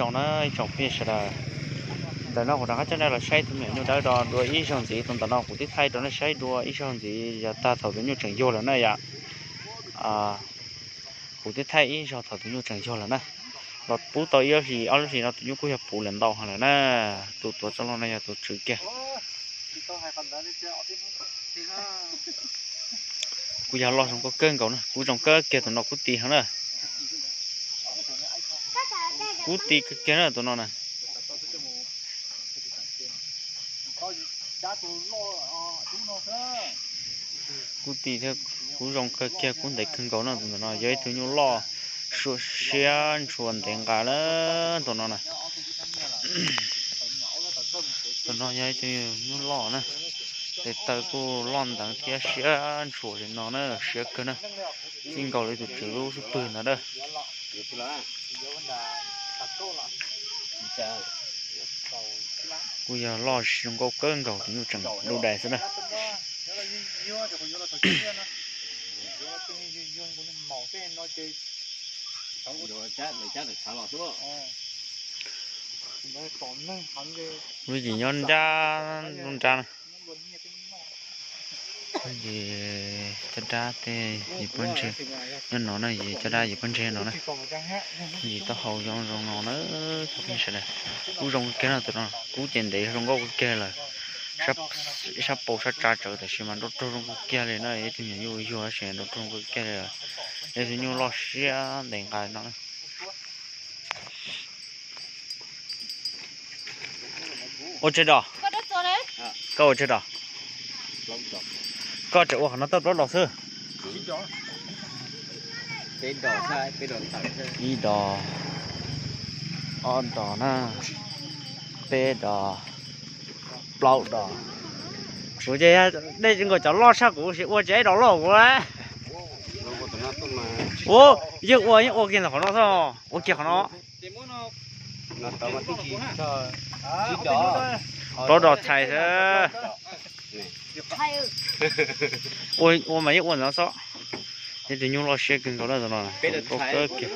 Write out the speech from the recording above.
Zoo na ib tsoom phooj ywg sawv daws, ntawm no kuv rov qab coj nej los saib tus me nyuam nyuj dawb do dua ib zaug ntxiv. Tus ntawm no kuv twb thaij rau nej saib dua ib zaug ntxiv, yog tag thaum tus nyuj tseem yuag lawm na yom. Kuv twb thaij ib zaug thaum tus nyuj tseem yuag lawm na. Los pub tau ib lub hlis ob lub hlis no tus nyuj kuj yog puv lawm ntau heev lawm na. Tus tuav txoj loj no yog tus tswv kiag. Kuj yog loj zoo nkauj kawg nkaus na, kub zoo kawg kiag tus no kub ti heev na. Kub ti kawg kiag na tus no na. Kub ti thiab kub zoo kawg kiag, kub ntev kawg nkaus na. Tus ntawm no yog ib tug nyuj loj, siab ntshua ntev nqa na tus no na. Tus no yog ib tug nyuj loj na, tes taw kuj loj nteev thiab siab ntshua li no na, siab kawg na. Txij nkaus li tus tswv lub xub pwg ntawd na. Kuj yog loj zoo nkauj kawg nkaus, tus nyuj tseem dub dais xwb na. Lub yim nyob nrab, nrab na. Yim caj dab tej yim pob ntseg nyob no na, yim caj dab yim pob ntseg no na. Yim taub hau zoo zoo no na, tsoom phooj ywg sawv daws. Kub zoo kawg kiag no, tus no kub ces ntev zoo nkauj kawg kiag lawm. Ib sab paus sab tsa tsawv tab sis mas nrau raug zoo nkauj kiag li na, ib tug me nyuam nyuj yuag tab sis nrau raug zoo nkauj kiag li. Ib tug nyuj loj siab ntev nqa no na. Ua tsaug dos. Koj ua tsaug dos. Koj tseem ua qhov no tau plaub dos xwb. Ib dos, ob dos na, peb dos, plaub dos. Kuv ces dej nkaus cov loj tshaj kuv sis ua tsis ib dos loj kuv. Ua, yeej ua yeej ua kiag ntawm qhov no xwb, ua kiag qhov no. Plaub dos txhais xwb. Ua mas yeej ua ntawm no xwb. Ib tug nyuj loj siab kawg nkaus na tus no, zoo nkauj kawg kiag.